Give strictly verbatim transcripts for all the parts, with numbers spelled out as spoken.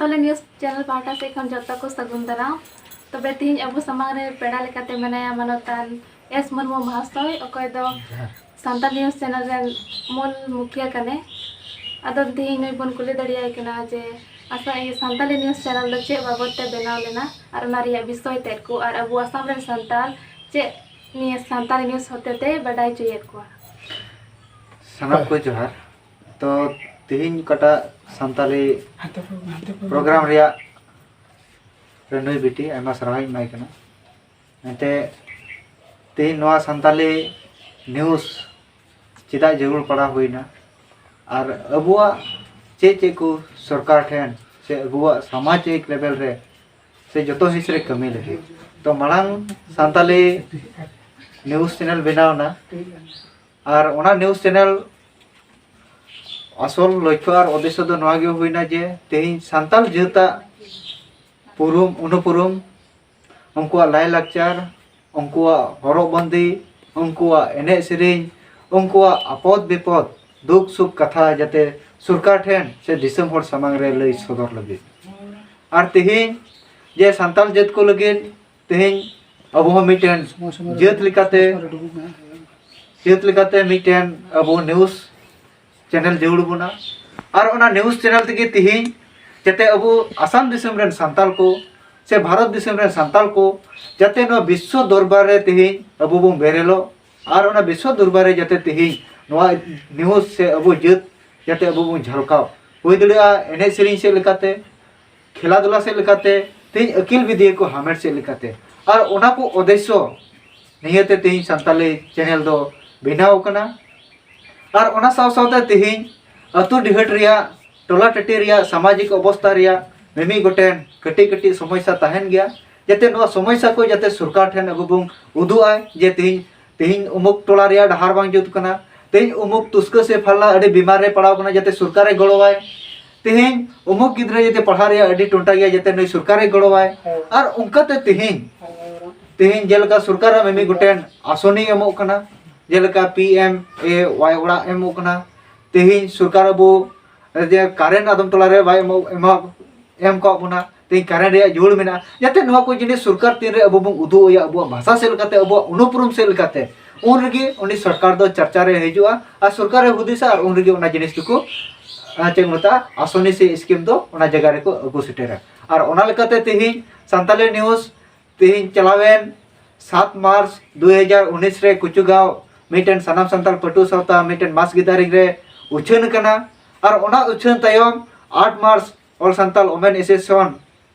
Santali news channel ᱯᱟᱦᱴᱟ ᱥᱮᱫ ᱠᱷᱚᱱ ᱡᱚᱛᱚ ᱠᱚ ᱥᱟᱹᱜᱩᱱ ᱫᱟᱨᱟᱢ᱾ ᱛᱚᱵᱮ ᱛᱮᱦᱮᱧ ᱟᱵᱚ ᱥᱟᱢᱟᱝ ᱨᱮ ᱯᱮᱲᱟ ᱞᱮᱠᱟᱛᱮ ᱢᱮᱱᱟᱭᱟ ᱢᱟᱱᱚᱛᱟᱱ ᱮᱥ ᱢᱩᱨᱢᱩ ᱢᱚᱦᱟᱥᱚᱭ, ᱚᱠᱚᱭ ᱫᱚ ᱥᱟᱱᱛᱟᱞ ᱱᱤᱭᱩᱡᱽ ᱪᱮᱱᱮᱞ ᱨᱮᱱ ᱢᱩᱞ ᱢᱩᱠᱷᱤᱭᱟᱹ ᱠᱟᱱᱟᱭ᱾ ᱟᱫᱚ ᱛᱮᱦᱮᱧ ᱱᱩᱭ ᱵᱚᱱ ᱠᱩᱞᱤ ᱫᱟᱲᱮᱭᱟᱭ ᱠᱟᱱᱟ ᱡᱮ ᱟᱥᱟ ᱤᱭᱟᱹ ᱥᱟᱱᱛᱟᱞᱤ ᱱᱤᱭᱩᱡᱽ ᱪᱮᱱᱮᱞ ᱫᱚ ᱪᱮᱫ ᱵᱟᱵᱚᱫ ᱛᱮ ᱵᱮᱱᱟᱣ ᱞᱮᱱᱟ ᱟᱨ ᱚᱱᱟ ᱨᱮᱭᱟᱜ ᱵᱤᱥᱚᱭ ᱛᱮᱫ ᱠᱚ ᱟᱨ ᱟᱵᱚ ᱟᱥᱟᱢ ᱨᱮᱱ ᱥᱟᱱᱛᱟᱲ ᱪᱮᱫ ᱱᱤᱭᱟᱹ ᱥᱟᱱᱛᱟᱞᱤ ᱱᱤᱭᱩᱡᱽ ᱦᱚᱛᱮ ᱛᱮ ᱵᱟᱰᱟᱭ ᱦᱚᱪᱚᱭᱮᱫ ᱠᱚᱣᱟ᱾ ᱥᱟᱱᱟᱢ ᱠᱚ ᱡᱚᱦᱟᱨ᱾ ᱛᱚ ᱛᱮᱦᱮᱧ ᱚᱠᱟᱴᱟᱜ ᱥᱟᱱᱛᱟᱞᱤ ᱯᱨᱳᱜᱨᱟᱢ ᱨᱮᱭᱟᱜ ᱨᱮ ᱱᱩᱭ ᱵᱤᱴᱤ ᱟᱭᱢᱟ ᱥᱟᱨᱦᱟᱣ ᱤᱧ ᱮᱢᱟᱭ ᱠᱟᱱᱟ᱾ ᱮᱱᱛᱮ ᱛᱮᱦᱮᱧ ᱱᱚᱣᱟ ᱥᱟᱱᱛᱟᱞᱤ ᱱᱤᱭᱩᱡᱽ ᱪᱮᱫᱟᱜ ᱡᱟᱹᱨᱩᱲ ᱯᱟᱲᱟᱣ ᱦᱩᱭᱱᱟ ᱟᱨ ᱟᱵᱚᱣᱟᱜ ᱪᱮᱫ ᱪᱮᱫ ᱠᱚ ᱥᱚᱨᱠᱟᱨ ᱴᱷᱮᱱ ᱥᱮ ᱟᱵᱚᱣᱟᱜ ᱥᱟᱢᱟᱡᱤᱠ ᱞᱮᱵᱮᱞ ᱨᱮ ᱥᱮ ᱡᱚᱛᱚ ᱦᱤᱸᱥ ᱨᱮ ᱠᱟᱹᱢᱤ ᱞᱟᱹᱜᱤᱫ᱾ ᱛᱚ ᱢᱟᱲᱟᱝ ᱥᱟᱱᱛᱟᱞᱤ ᱱᱤᱭᱩᱡᱽ ᱪᱮᱱᱮᱞ ᱵᱮᱱᱟᱣ ᱮᱱᱟ ᱟᱨ ᱚᱱᱟ ᱱᱤᱭᱩᱡᱽ ᱪᱮᱱᱮᱞ ᱟᱥᱚᱞ ᱞᱚᱠᱠᱷᱚ ᱟᱨ ᱩᱫᱽᱫᱮᱥᱥᱚ ᱫᱚ ᱱᱚᱣᱟ ᱜᱮ ᱦᱩᱭᱱᱟ ᱡᱮ ᱛᱮᱦᱮᱧ ᱥᱟᱱᱛᱟᱞ ᱡᱟᱹᱛᱟᱜ ᱯᱩᱨᱩᱢ ᱩᱱᱩᱯᱩᱨᱩᱢ, ᱩᱱᱠᱩᱣᱟᱜ ᱞᱟᱭᱼᱞᱟᱠᱪᱟᱨ, ᱩᱱᱠᱩᱣᱟᱜ ᱦᱚᱨᱚᱜ ᱵᱟᱸᱫᱮ, ᱩᱱᱠᱩᱣᱟᱜ ᱮᱱᱮᱡ ᱥᱮᱨᱮᱧ, ᱩᱱᱠᱩᱣᱟᱜ ᱟᱯᱚᱫ ᱵᱤᱯᱚᱫ, ᱫᱩᱠ ᱥᱩᱠ ᱠᱟᱛᱷᱟ ᱡᱟᱛᱮ ᱥᱚᱨᱠᱟᱨ ᱴᱷᱮᱱ ᱥᱮ ᱫᱤᱥᱚᱢ ᱦᱚᱲ ᱥᱟᱢᱟᱝ ᱨᱮ ᱞᱟᱹᱭ ᱥᱚᱫᱚᱨ ᱞᱟᱹᱜᱤᱫ᱾ ᱟᱨ ᱛᱮᱦᱮᱧ ᱡᱮ ᱥᱟᱱᱛᱟᱞ ᱡᱟᱹᱛ ᱠᱚ ᱞᱟᱹᱜᱤᱫ ᱛᱮᱦᱮᱧ ᱟᱵᱚ ᱦᱚᱸ ᱢᱤᱫᱴᱮᱱ ᱡᱟᱹᱛ ᱞᱮᱠᱟᱛᱮ ᱡᱟᱹᱛ ᱞᱮᱠᱟᱛᱮ ᱢᱤᱫᱴᱮᱱ ᱟᱵᱚ ᱱᱤᱭᱩᱡᱽ ᱪᱮᱱᱮᱞ ᱡᱟᱹᱨᱩᱲ ᱵᱚᱱᱟ᱾ ᱟᱨ ᱚᱱᱟ ᱱᱤᱭᱩᱡᱽ ᱪᱮᱱᱮᱞ ᱛᱮᱜᱮ ᱛᱮᱦᱮᱧ ᱡᱟᱛᱮ ᱟᱵᱚ ᱟᱥᱟᱢ ᱫᱤᱥᱚᱢ ᱨᱮᱱ ᱥᱟᱱᱛᱟᱲ ᱠᱚ ᱥᱮ ᱵᱷᱟᱨᱚᱛ ᱫᱤᱥᱚᱢ ᱨᱮᱱ ᱥᱟᱱᱛᱟᱲ ᱠᱚ ᱡᱟᱛᱮ ᱱᱚᱣᱟ ᱵᱤᱥᱥᱚ ᱫᱚᱨᱵᱟᱨ ᱨᱮ ᱛᱮᱦᱮᱧ ᱟᱵᱚ ᱵᱚᱱ ᱵᱮᱨᱮᱞᱚᱜ ᱟᱨ ᱚᱱᱟ ᱵᱤᱥᱥᱚ ᱫᱚᱨᱵᱟᱨ ᱨᱮ ᱡᱟᱛᱮ ᱛᱮᱦᱮᱧ ᱱᱚᱣᱟ ᱱᱤᱭᱩᱡᱽ ᱥᱮ ᱟᱵᱚ ᱡᱟᱹᱛ ᱡᱟᱛᱮ ᱟᱵᱚ ᱵᱚᱱ ᱡᱷᱟᱞᱠᱟᱣ ᱦᱩᱭ ᱫᱟᱲᱮᱭᱟᱜᱼᱟ, ᱮᱱᱮᱡ ᱥᱮᱨᱮᱧ ᱥᱮᱫ ᱞᱮᱠᱟᱛᱮ, ᱠᱷᱮᱞᱟ ᱫᱷᱩᱞᱟ ᱥᱮᱫ ᱞᱮᱠᱟᱛᱮ, ᱛᱮᱦᱮᱧ ᱟᱹᱠᱤᱞ ᱵᱤᱫᱽᱭᱟᱹ ᱠᱚ ᱦᱟᱢᱮᱴ ᱥᱮᱫ ᱞᱮᱠᱟᱛᱮ᱾ ᱟᱨ ᱚᱱᱟ ᱠᱚ ᱩᱫᱽᱫᱮᱥᱥᱚ ᱱᱤᱭᱟᱹᱛᱮ ᱛᱮᱦᱮᱧ ᱥᱟᱱᱛᱟᱞᱤ ᱪᱮᱱᱮᱞ ᱫᱚ ᱵᱮᱱᱟᱣ ᱠᱟᱱᱟ᱾ ᱟᱨ ᱚᱱᱟ ᱥᱟᱶ ᱥᱟᱶᱛᱮ ᱛᱮᱦᱮᱧ ᱟᱹᱛᱩ ᱰᱤᱦᱟᱹᱛ ᱨᱮᱭᱟᱜ, ᱴᱚᱞᱟ ᱴᱟᱹᱴᱤ ᱨᱮᱭᱟᱜ ᱥᱟᱢᱟᱡᱤᱠ ᱚᱵᱚᱥᱛᱟ ᱨᱮᱭᱟᱜ ᱢᱤᱢᱤᱫ ᱜᱚᱴᱮᱱ ᱠᱟᱹᱴᱤᱡ ᱠᱟᱹᱴᱤᱡ ᱥᱚᱢᱚᱥᱥᱟ ᱛᱟᱦᱮᱱ ᱜᱮᱭᱟ, ᱡᱟᱛᱮ ᱱᱚᱣᱟ ᱥᱚᱢᱚᱥᱥᱟ ᱠᱚ ᱡᱟᱛᱮ ᱥᱚᱨᱠᱟᱨ ᱴᱷᱮᱱ ᱟᱵᱚ ᱵᱚᱱ ᱩᱫᱩᱜᱼᱟ ᱡᱮ ᱛᱮᱦᱮᱧ ᱛᱮᱦᱮᱧ ᱩᱢᱩᱠ ᱴᱚᱞᱟ ᱨᱮᱭᱟᱜ ᱰᱟᱦᱟᱨ ᱵᱟᱝ ᱡᱩᱛ ᱠᱟᱱᱟ, ᱛᱮᱦᱮᱧ ᱩᱢᱩᱠ ᱛᱩᱥᱠᱟᱹ ᱥᱮ ᱯᱷᱟᱞᱱᱟ ᱟᱹᱰᱤ ᱵᱤᱢᱟᱨ ᱨᱮ ᱯᱟᱲᱟᱣ ᱠᱟᱱᱟ, ᱡᱟᱛᱮ ᱥᱚᱨᱠᱟᱨᱮ ᱜᱚᱲᱚᱣᱟᱭ᱾ ᱛᱮᱦᱮᱧ ᱩᱢᱩᱠ ᱜᱤᱫᱽᱨᱟᱹ ᱡᱟᱛᱮ ᱯᱟᱲᱦᱟᱣ ᱨᱮᱭᱟᱜ ᱟᱹᱰᱤ ᱴᱚᱱᱴᱟ ᱜᱮᱭᱟ, ᱡᱟᱛᱮ ᱱᱩᱭ ᱥᱚᱨᱠᱟᱨᱮ ᱜᱚᱲᱚᱣᱟᱭ᱾ ᱟᱨ ᱚᱱᱠᱟᱛᱮ ᱛᱮᱦᱮᱧ ᱛᱮᱦᱮᱧ ᱡᱮᱞᱮᱠᱟ ᱥᱚᱨᱠᱟᱨᱟᱜ ᱢᱤᱢᱤᱫ ᱜᱚᱴᱮᱱ ᱟᱥᱚᱱᱤ ᱮᱢᱚᱜ ᱠᱟᱱᱟ, ᱡᱮᱞᱮᱠᱟ ᱯᱤ ᱮᱢ ᱮ ᱣᱟᱭ ᱚᱲᱟᱜ ᱮᱢᱚᱜ ᱠᱟᱱᱟ᱾ ᱛᱮᱦᱮᱧ ᱥᱚᱨᱠᱟᱨ ᱟᱵᱚ ᱡᱮ ᱠᱟᱨᱮᱱᱴ ᱟᱫᱚᱢ ᱴᱚᱞᱟ ᱨᱮ ᱵᱟᱭ ᱮᱢᱚᱜ ᱮᱢᱟ ᱮᱢ ᱠᱟᱜ ᱵᱚᱱᱟ, ᱛᱮᱦᱮᱧ ᱠᱟᱨᱮᱱᱴ ᱨᱮᱭᱟᱜ ᱡᱩᱲ ᱢᱮᱱᱟᱜᱼᱟ, ᱡᱟᱛᱮ ᱱᱚᱣᱟ ᱠᱚ ᱡᱤᱱᱤᱥ ᱥᱚᱨᱠᱟᱨ ᱛᱤᱱᱨᱮ ᱟᱵᱚ ᱵᱚᱱ ᱩᱫᱩᱜ ᱟᱭᱟ, ᱟᱵᱚᱣᱟᱜ ᱵᱷᱟᱥᱟ ᱥᱮᱫ ᱞᱮᱠᱟᱛᱮ, ᱟᱵᱚᱣᱟᱜ ᱩᱱᱩᱯᱨᱩᱢ ᱥᱮᱫ ᱞᱮᱠᱟᱛᱮ, ᱩᱱ ᱨᱮᱜᱮ ᱩᱱᱤ ᱥᱚᱨᱠᱟᱨ ᱫᱚ ᱪᱟᱨᱪᱟ ᱨᱮ ᱦᱤᱡᱩᱜᱼᱟ ᱟᱨ ᱥᱚᱨᱠᱟᱨᱮ ᱦᱩᱫᱤᱥᱟ ᱟᱨ ᱩᱱ ᱨᱮᱜᱮ ᱚᱱᱟ ᱡᱤᱱᱤᱥ ᱫᱚᱠᱚ, ᱟᱨ ᱪᱮᱫ ᱠᱚ ᱢᱮᱛᱟᱜᱼᱟ, ᱟᱥᱚᱱᱤ ᱥᱮ ᱥᱠᱤᱢ ᱫᱚ ᱚᱱᱟ ᱡᱟᱭᱜᱟ ᱨᱮᱠᱚ ᱟᱹᱜᱩ ᱥᱮᱴᱮᱨᱟ᱾ ᱟᱨ ᱚᱱᱟ ᱞᱮᱠᱟᱛᱮ ᱛᱮᱦᱮᱧ ᱥᱟᱱᱛᱟᱞᱤ ᱱᱤᱭᱩᱡᱽ ᱛᱮᱦᱮᱧ ᱪᱟᱞᱟᱣᱮᱱ ᱥᱟᱛ ᱢᱟᱨᱪ ᱫᱩ ᱦᱟᱡᱟᱨ ᱩᱱᱤᱥ ᱨᱮ ᱠᱩᱪᱩᱜᱟᱸᱣ ᱢᱤᱫᱴᱮᱱ ᱥᱟᱱᱟᱢ ᱥᱟᱱᱛᱟᱲ ᱯᱟᱹᱴᱷᱩᱣᱟᱹ ᱥᱟᱶᱛᱟ ᱢᱤᱫᱴᱮᱱ mass gathering ᱨᱮ ᱩᱪᱷᱟᱹᱱ ᱟᱠᱟᱱᱟ᱾ ᱟᱨ ᱚᱱᱟ ᱩᱪᱷᱟᱹᱱ ᱛᱟᱭᱚᱢ ᱟᱴ March All Santal Women Association,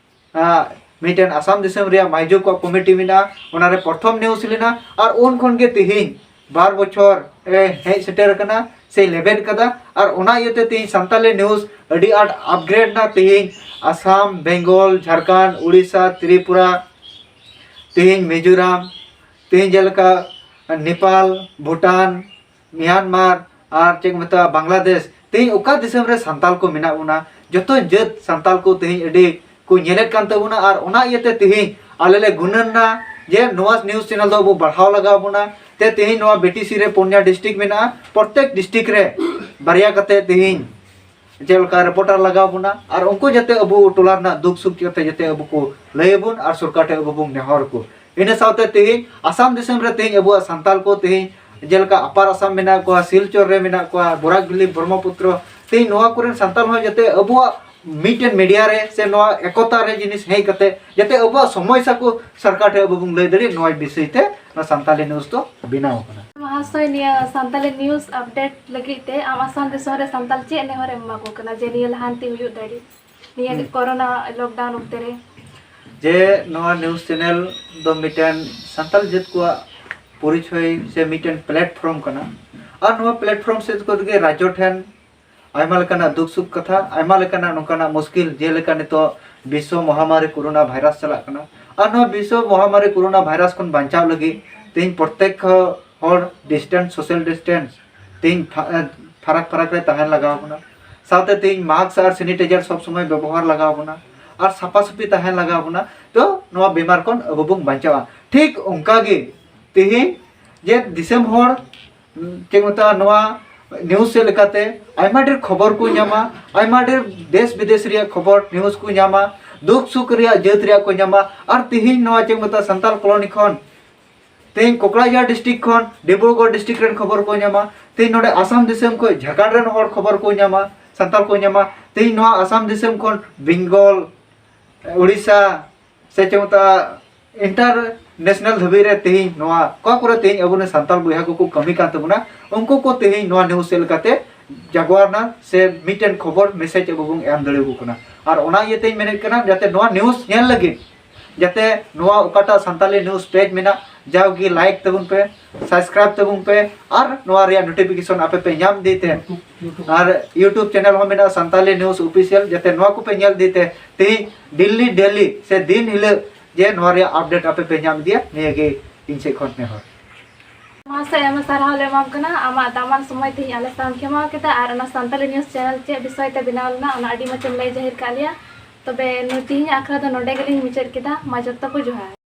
ᱟᱜ, ᱢᱤᱫᱴᱮᱱ ᱟᱥᱟᱢ ᱫᱤᱥᱚᱢ ᱨᱮᱭᱟᱜ ᱢᱟᱭᱡᱳ ᱠᱚᱣᱟᱜ ᱠᱚᱢᱤᱴᱤ ᱢᱮᱱᱟᱜᱼᱟ, ᱚᱱᱟᱨᱮ ᱯᱨᱚᱛᱷᱚᱢ ᱱᱤᱭᱩᱡᱽ ᱞᱮᱱᱟ᱾ ᱟᱨ ᱩᱱ ᱠᱷᱚᱱ ᱜᱮ ᱛᱮᱦᱮᱧ ᱵᱟᱨ ᱵᱚᱪᱷᱚᱨ ᱮ ᱦᱮᱡ ᱥᱮᱴᱮᱨ ᱟᱠᱟᱱᱟ ᱥᱮ ᱞᱮᱵᱮᱫ ᱠᱟᱫᱟ᱾ ᱟᱨ ᱚᱱᱟ ᱤᱭᱟᱹᱛᱮ ᱛᱮᱦᱮᱧ ᱥᱟᱱᱛᱟᱞᱤ ᱱᱤᱭᱩᱡᱽ ᱟᱹᱰᱤ ᱟᱸᱴ ᱟᱯᱜᱨᱮᱰ ᱮᱱᱟ᱾ ᱛᱮᱦᱮᱧ ᱟᱥᱟᱢ, ᱵᱮᱝᱜᱚᱞ, ᱡᱷᱟᱲᱠᱷᱚᱸᱰ, ᱩᱲᱤᱥᱥᱟ, ᱛᱨᱤᱯᱩᱨᱟ, ᱛᱮᱦᱮᱧ ᱢᱤᱡᱳᱨᱟᱢ, ᱛᱮᱦᱮᱧ ᱡᱮᱞᱮᱠᱟ ᱱᱮᱯᱟᱞ, ᱵᱷᱩᱴᱟᱱ, ᱢᱤᱭᱟᱱᱢᱟᱨ, ᱟᱨ ᱪᱮᱫ ᱠᱚ ᱢᱮᱛᱟᱜᱼᱟ, ᱵᱟᱝᱞᱟᱫᱮᱥ, ᱛᱮᱦᱮᱧ ᱚᱠᱟ ᱫᱤᱥᱚᱢ ᱨᱮ ᱥᱟᱱᱛᱟᱞ ᱠᱚ ᱢᱮᱱᱟᱜ ᱵᱚᱱᱟ, ᱡᱚᱛᱚ ᱡᱟᱹᱛ ᱥᱟᱱᱛᱟᱞ ᱠᱚ ᱛᱮᱦᱮᱧ ᱟᱹᱰᱤ ᱠᱚ ᱧᱮᱞᱮᱫ ᱠᱟᱱ ᱛᱟᱵᱚᱱᱟ᱾ ᱟᱨ ᱚᱱᱟ ᱤᱭᱟᱹᱛᱮ ᱛᱮᱦᱮᱧ ᱟᱞᱮ ᱞᱮ ᱜᱩᱱᱟᱹᱱ ᱱᱟ ᱡᱮ ᱱᱚᱣᱟ ᱱᱤᱭᱩᱡᱽ ᱪᱮᱱᱮᱞ ᱫᱚ ᱟᱵᱚ ᱵᱟᱲᱦᱟᱣ ᱞᱟᱜᱟᱣ ᱵᱚᱱᱟ᱾ ᱛᱮ ᱛᱮᱦᱮᱧ ᱱᱚᱣᱟ ᱵᱤᱴᱤᱥᱤ ᱨᱮ ᱯᱩᱱᱭᱟ ᱰᱤᱥᱴᱨᱤᱠᱴ ᱢᱮᱱᱟᱜᱼᱟ, ᱯᱨᱚᱛᱮᱠ ᱰᱤᱥᱴᱨᱤᱠᱴ ᱨᱮ ᱵᱟᱨᱭᱟ ᱠᱟᱛᱮ ᱛᱮᱦᱮᱧ ᱪᱮᱫ ᱞᱮᱠᱟ ᱨᱤᱯᱳᱨᱴᱟᱨ ᱞᱟᱜᱟᱣ ᱵᱚᱱᱟ, ᱟᱨ ᱩᱱᱠᱩ ᱡᱟᱛᱮ ᱟᱵᱚ ᱴᱚᱞᱟ ᱨᱮᱱᱟᱜ ᱫᱩᱠ ᱥᱩᱠ ᱡᱟᱛᱮ, ᱡᱟᱛᱮ ᱟᱵᱚ ᱠᱚ ᱞᱟᱹᱭ ᱟᱵᱚᱱ ᱟᱨ ᱥᱚᱨᱠᱟᱨ ᱴᱷᱮᱱ ᱟᱵᱚ ᱵᱚᱱ ᱱᱮᱦᱚᱨ ᱠᱚ᱾ ᱤᱱᱟᱹ ᱥᱟᱶᱛᱮ ᱛᱮᱦᱮᱧ ᱟᱥᱟᱢ ᱫᱤᱥᱚᱢ ᱨᱮ ᱛᱮᱦᱮᱧ ᱟᱵᱚᱣᱟᱜ ᱥᱟᱱᱛᱟᱞ ᱠᱚ ᱛᱮᱦᱮᱧ ᱡᱮᱞᱮᱠᱟ ᱟᱯᱟᱨ ᱟᱥᱟᱢ ᱢᱮᱱᱟᱜ ᱠᱚᱣᱟ, ᱥᱤᱞᱪᱚᱨ ᱨᱮ ᱢᱮᱱᱟᱜ ᱠᱚᱣᱟ, ᱵᱚᱨᱟᱠ ᱵᱷᱮᱞᱤ, ᱵᱨᱚᱦᱢᱚᱯᱩᱛᱨᱚ, ᱛᱮᱦᱮᱧ ᱱᱚᱣᱟ ᱠᱚᱨᱮᱱ ᱥᱟᱱᱛᱟᱞ ᱦᱚᱸ ᱡᱟᱛᱮ ᱟᱵᱚᱣᱟᱜ ᱢᱤᱫᱴᱮᱱ ᱢᱤᱰᱤᱭᱟ ᱨᱮ ᱥᱮ ᱱᱚᱣᱟ ᱮᱠᱚᱛᱟ ᱨᱮ ᱡᱤᱱᱤᱥ ᱦᱮᱡ ᱠᱟᱛᱮ ᱡᱟᱛᱮ ᱟᱵᱚᱣᱟᱜ ᱥᱚᱢᱚᱥᱥᱟ ᱠᱚ ᱥᱚᱨᱠᱟᱨ ᱴᱷᱮᱱ ᱟᱵᱚ ᱵᱚᱱ ᱞᱟᱹᱭ ᱫᱟᱲᱮᱭᱟᱜ, ᱱᱚᱣᱟ ᱵᱤᱥᱚᱭ ᱛᱮ ᱱᱚᱣᱟ ᱥᱟᱱᱛᱟᱞᱤ ᱱᱤᱭᱩᱡᱽ ᱫᱚ ᱵᱮᱱᱟᱣ ᱟᱠᱟᱱᱟ᱾ ᱢᱚᱦᱟᱥᱚᱭ, ᱱᱤᱭᱟᱹ ᱥᱟᱱᱛᱟᱞᱤ ᱱᱤᱭᱩᱡᱽ ᱟᱯᱰᱮᱴ ᱞᱟᱹᱜᱤᱫ ᱛᱮ ᱟᱢ ᱟᱥᱟᱢ ᱫᱤᱥᱚᱢ ᱨᱮ ᱥᱟᱱᱛᱟᱞ ᱪᱮᱫ ᱱᱮᱦᱚᱨ ᱮᱢ ᱮᱢᱟ ᱠᱚ ᱠᱟᱱᱟ ᱡᱮ ᱱᱤᱭᱟᱹ ᱞᱟᱦᱟᱱᱛᱤ ᱦᱩᱭᱩᱜ ᱫᱟᱲᱮ ᱱᱤᱭᱟᱹ ᱦᱩᱸ᱾ ᱠᱚᱨᱳᱱᱟ ᱞᱚᱠᱰᱟᱣᱱ ᱚᱠᱛᱮ ᱨᱮ? ᱡᱮ ᱱᱚᱣᱟ ᱱᱤᱭᱩᱡᱽ ᱪᱮᱱᱮᱞ ᱫᱚ ᱢᱤᱫᱴᱮᱱ ᱥᱟᱱᱛᱟᱞ ᱡᱟᱹᱛ ᱠᱚᱣᱟᱜ ᱯᱚᱨᱤᱪᱚᱭ ᱥᱮ ᱢᱤᱫᱴᱮᱱ ᱯᱞᱟᱴᱯᱷᱚᱨᱢ ᱠᱟᱱᱟ᱾ ᱟᱨ ᱱᱚᱣᱟ ᱯᱞᱟᱴᱯᱷᱚᱨᱢ ᱥᱮᱫ ᱠᱷᱚᱱ ᱜᱮ ᱨᱟᱡᱽᱡᱚ ᱴᱷᱮᱱ ᱟᱭᱢᱟ ᱞᱮᱠᱟᱱᱟᱜ ᱫᱩᱠ ᱥᱩᱠ ᱠᱟᱛᱷᱟ, ᱟᱭᱢᱟ ᱞᱮᱠᱟᱱᱟᱜ ᱱᱚᱝᱠᱟᱱᱟᱜ ᱢᱩᱥᱠᱤᱞ, ᱡᱮᱞᱮᱠᱟ ᱱᱤᱛᱚᱜ ᱵᱤᱥᱥᱚ ᱢᱚᱦᱟᱢᱟᱨᱤ ᱠᱳᱨᱳᱱᱟ ᱵᱷᱟᱭᱨᱟᱥ ᱪᱟᱞᱟᱜ ᱠᱟᱱᱟ᱾ ᱟᱨ ᱱᱚᱣᱟ ᱵᱤᱥᱥᱚ ᱢᱚᱦᱟᱢᱟᱨᱤ ᱠᱳᱨᱳᱱᱟ ᱵᱷᱟᱭᱨᱟᱥ ᱠᱷᱚᱱ ᱵᱟᱧᱪᱟᱣ ᱞᱟᱹᱜᱤᱫ ᱛᱮᱦᱮᱧ ᱯᱨᱚᱛᱛᱮᱠ ᱦᱚᱲ ᱰᱤᱥᱴᱮᱱᱥ, ᱥᱳᱥᱟᱞ ᱰᱤᱥᱴᱮᱱᱥ, ᱛᱮᱦᱮᱧ ᱯᱷᱟ-, ᱮ, ᱯᱷᱟᱨᱟᱠ ᱯᱷᱟᱨᱟᱠ ᱨᱮ ᱛᱟᱦᱮᱱ ᱞᱟᱜᱟᱣ ᱵᱚᱱᱟ᱾ ᱥᱟᱶᱛᱮ ᱛᱮᱦᱮᱧ ᱢᱟᱥᱠ ᱟᱨ ᱥᱮᱱᱤᱴᱟᱭᱡᱟᱨ ᱥᱚᱵ ᱥᱚᱢᱚᱭ ᱵᱮᱵᱚᱦᱟᱨ ᱞᱟᱜᱟᱣ ᱵᱚᱱᱟ᱾ ᱟᱨ ᱥᱟᱯᱷᱟ ᱥᱟᱹᱯᱷᱤ ᱛᱟᱦᱮᱱ ᱞᱟᱜᱟᱣ ᱵᱚᱱᱟ᱾ ᱛᱚ ᱱᱚᱣᱟ ᱵᱤᱢᱟᱨ ᱠᱷᱚᱱ ᱟᱵᱚ ᱵᱚᱱ ᱵᱟᱧᱪᱟᱣᱟ᱾ ᱴᱷᱤᱠ ᱚᱱᱠᱟ ᱜᱮ ᱛᱮᱦᱮᱧ ᱡᱮ ᱫᱤᱥᱚᱢ ᱦᱚᱲ, ᱪᱮᱫ ᱠᱚ ᱢᱮᱛᱟᱜᱼᱟ, ᱱᱚᱣᱟ ᱱᱤᱭᱩᱡᱽ ᱥᱮᱫ ᱞᱮᱠᱟᱛᱮ ᱟᱭᱢᱟ ᱰᱷᱮᱨ ᱠᱷᱚᱵᱚᱨ ᱠᱚ ᱧᱟᱢᱟ, ᱟᱭᱢᱟ ᱰᱷᱮᱨ ᱫᱮᱥ ᱵᱤᱫᱮᱥ ᱨᱮᱭᱟᱜ ᱠᱷᱚᱵᱚᱨ ᱱᱤᱭᱩᱡᱽ ᱠᱚ ᱧᱟᱢᱟ, ᱫᱩᱠ ᱥᱩᱠ ᱨᱮᱭᱟᱜ ᱡᱟᱹᱛ ᱨᱮᱭᱟᱜ ᱠᱚ ᱧᱟᱢᱟ᱾ ᱟᱨ ᱛᱮᱦᱮᱧ ᱱᱚᱣᱟ ᱪᱮᱫ ᱠᱚ ᱢᱮᱛᱟᱜᱼᱟ, ᱥᱟᱱᱛᱟᱞ ᱠᱚᱞᱳᱱᱤ ᱠᱷᱚᱱ, ᱛᱮᱦᱮᱧ ᱠᱚᱠᱲᱟᱡᱟᱲ ᱰᱤᱥᱴᱨᱤᱠᱴ ᱠᱷᱚᱱ ᱰᱤᱵᱽᱨᱩᱜᱚᱲ ᱰᱤᱥᱴᱨᱤᱠᱴ ᱨᱮᱱ ᱠᱷᱚᱵᱚᱨ ᱠᱚ ᱧᱟᱢᱟ, ᱛᱮᱦᱮᱧ ᱱᱚᱰᱮ ᱟᱥᱟᱢ ᱫᱤᱥᱚᱢ ᱠᱷᱚᱱ ᱡᱷᱟᱲᱠᱷᱚᱸᱰ ᱨᱮᱱ ᱦᱚᱲ ᱠᱷᱚᱵᱚᱨ ᱠᱚ ᱧᱟᱢᱟ, ᱥᱟᱱᱛᱟᱞ ᱠᱚ ᱧᱟᱢᱟ, ᱛᱮᱦᱮᱧ ᱱᱚᱣᱟ ᱟᱥᱟᱢ ᱫᱤᱥᱚᱢ ᱠᱷᱚᱱ ᱵᱮᱝᱜᱚᱞ, ᱩᱲᱤᱥᱥᱟ, ᱥᱮ ᱪᱮᱫ ᱢᱮᱛᱟᱜᱼᱟ, ᱤᱱᱴᱟᱨᱱᱮᱥᱱᱟᱞ ᱫᱷᱟᱹᱵᱤᱡ ᱨᱮ ᱛᱮᱦᱮᱧ ᱱᱚᱣᱟ ᱚᱠᱟ ᱠᱚᱨᱮ ᱛᱮᱦᱮᱧ ᱟᱵᱚ ᱨᱮᱱ ᱥᱟᱱᱛᱟᱞ ᱵᱚᱭᱦᱟ ᱠᱚᱠᱚ ᱠᱟᱹᱢᱤ ᱠᱟᱱ ᱛᱟᱵᱚᱱᱟ, ᱩᱱᱠᱩ ᱠᱚ ᱛᱮᱦᱮᱧ ᱱᱚᱣᱟ ᱱᱤᱭᱩᱡᱽ ᱥᱮᱫ ᱞᱮᱠᱟᱛᱮ ᱡᱟᱜᱣᱟᱨ ᱱᱟ ᱥᱮ ᱢᱤᱫᱴᱮᱱ ᱠᱷᱚᱵᱚᱨ ᱢᱮᱥᱮᱡᱽ ᱟᱵᱚ ᱵᱚᱱ ᱮᱢ ᱫᱟᱲᱮᱭᱟᱠᱚ ᱠᱟᱱᱟ᱾ ᱟᱨ ᱚᱱᱟ ᱤᱭᱟᱹᱛᱮᱧ ᱢᱮᱱᱮᱫ ᱠᱟᱱᱟ, ᱡᱟᱛᱮ ᱱᱚᱣᱟ ᱱᱤᱭᱩᱡᱽ ᱧᱮᱞ ᱞᱟᱹᱜᱤᱫ, ᱡᱟᱛᱮ ᱱᱚᱣᱟ ᱚᱠᱟᱴᱟᱜ ᱥᱟᱱᱛᱟᱞᱤ ᱱᱤᱭᱩᱡᱽ ᱯᱮᱡᱽ ᱢᱮᱱᱟᱜ, ᱡᱟᱣᱜᱮ ᱞᱟᱭᱤᱠ ᱛᱟᱵᱚᱱ ᱯᱮ, ᱥᱟᱵᱥᱠᱨᱟᱭᱤᱵ ᱛᱟᱵᱚᱱ ᱯᱮ, ᱟᱨ ᱱᱚᱣᱟ ᱨᱮᱭᱟᱜ ᱱᱳᱴᱤᱯᱷᱤᱠᱮᱥᱚᱱ ᱟᱯᱮ ᱯᱮ ᱧᱟᱢ ᱤᱫᱤ ᱛᱮ, ᱟᱨ ᱤᱭᱩᱴᱩᱵᱽ ᱪᱮᱱᱮᱞ ᱦᱚᱸ ᱢᱮᱱᱟᱜᱼᱟ ᱥᱟᱱᱛᱟᱞᱤ ᱱᱤᱭᱩᱡᱽ ᱚᱯᱷᱤᱥᱤᱭᱟᱞ, ᱡᱟᱛᱮ ᱱᱚᱣᱟ ᱠᱚᱯᱮ ᱧᱮᱞ ᱤᱫᱤ ᱛᱮ, ᱛᱮᱦᱮᱧ ᱰᱮᱞᱤ ᱰᱮᱞᱤ ᱥᱮ ᱫᱤᱱ ᱦᱤᱞᱳᱜ ᱡᱮ ᱱᱚᱣᱟ ᱨᱮᱭᱟᱜ ᱟᱯᱰᱮᱴ ᱟᱯᱮ ᱯᱮ ᱧᱟᱢ ᱤᱫᱤᱭᱟ, ᱱᱤᱭᱟᱹ ᱜᱮ ᱤᱧ ᱥᱮᱫ ᱠᱷᱚᱱ ᱱᱮᱦᱚᱨ᱾ ᱢᱟᱥᱮ ᱟᱭᱢᱟ ᱥᱟᱨᱦᱟᱣ ᱞᱮ ᱮᱢᱟᱢ ᱠᱟᱱᱟ ᱟᱢᱟᱜ ᱫᱟᱢᱟᱱ ᱥᱚᱢᱚᱭ ᱛᱮᱦᱮᱧ ᱟᱞᱮ ᱥᱟᱶ ᱮᱢ ᱠᱷᱮᱢᱟᱣ ᱠᱮᱫᱟ ᱟᱨ ᱚᱱᱟ ᱥᱟᱱᱛᱟᱞᱤ ᱱᱤᱭᱩᱡᱽ ᱪᱮᱱᱮᱞ ᱪᱮᱫ ᱵᱤᱥᱚᱭ ᱛᱮ ᱵᱮᱱᱟᱣ ᱞᱮᱱᱟ ᱚᱱᱟ ᱟᱹᱰᱤ ᱢᱚᱡᱽ ᱮᱢ ᱞᱟᱹᱭ ᱡᱟᱹᱦᱤᱨ ᱠᱟᱜ ᱞᱮᱭᱟ᱾ ᱛᱚᱵᱮ ᱱᱩᱭ ᱛᱮᱦᱮᱧᱟᱜ ᱟᱠᱷᱲᱟ ᱫᱚ ᱱᱚᱰᱮ ᱜᱮᱞᱤᱧ ᱢᱩᱪᱟᱹᱫ ᱠᱮᱫᱟ᱾ ᱢᱟ ᱡᱚᱛᱚ ᱠᱚ ᱡᱚᱦᱟᱨ᱾